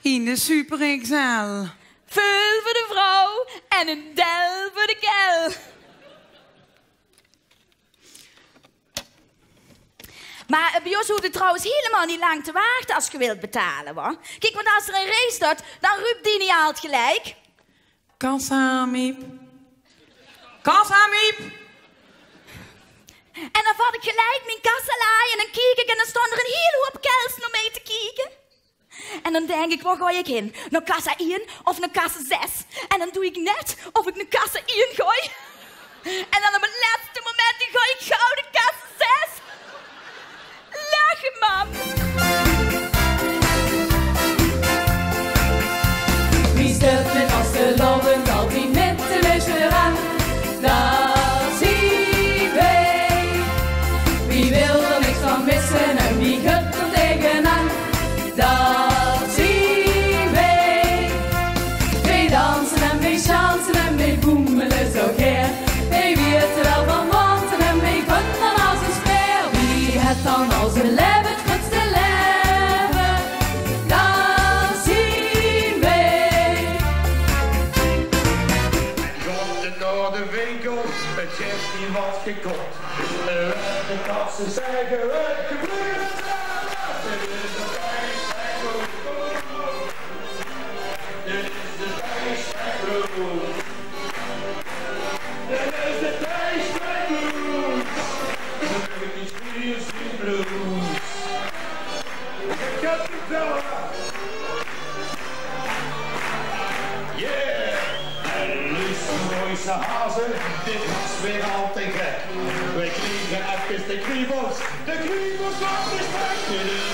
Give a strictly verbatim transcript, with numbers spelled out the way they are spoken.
Hie 'ne super X L. Veul veur de vrouw en 'n del veur de kel. Mer, eh, bie ós hoeft 't trouwens hielemaol neet lang te wachte es ge wilt betale, huur. Kiek, want es d'r 'n rij steit, dan ruup Dini altied geliek: Kassa, miep. Kassa, miep. En dan vat ik geliek mien kassalaai en dan kiek ik en dan staon d'r 'n hiel hoop kels nao mej te kieke. En dan dink ik: wao gooi ik hin? Nao kassa ein of nao kassa zes? En dan doe ik net of ik nao kassa ein gooi. En dan op 't lètste moment, dan gooi ik gauw nao kassa zes. Lache, mam. Wie stelt mit vastelaovend altied mit de neus veuraan? Dat zien wij. Wie wil d'r niks van misse en wie gunt d'r tegenaan? Dat zien wij. Wij danse en wij sjanse en wij boemele zo gaer. Wij wiete wel van wanten en wij gunne as 'n speer. Wie het dan as 'n leve, 't groetste leve, dat zien wij. Gaot door de winkels, 't is niet wat gekocht. De kassen zeggen: het gebeurt. Dit is de Thijs Strijkbroek. Dit is de Thijs Strijkbroek. Dit is Thijs Strijkbroek. Ik heb het wel. Yeah! En Luus, Royse Hazen, dit was weer al te gek. We kregen even de kriebels. De kriebels op de spek.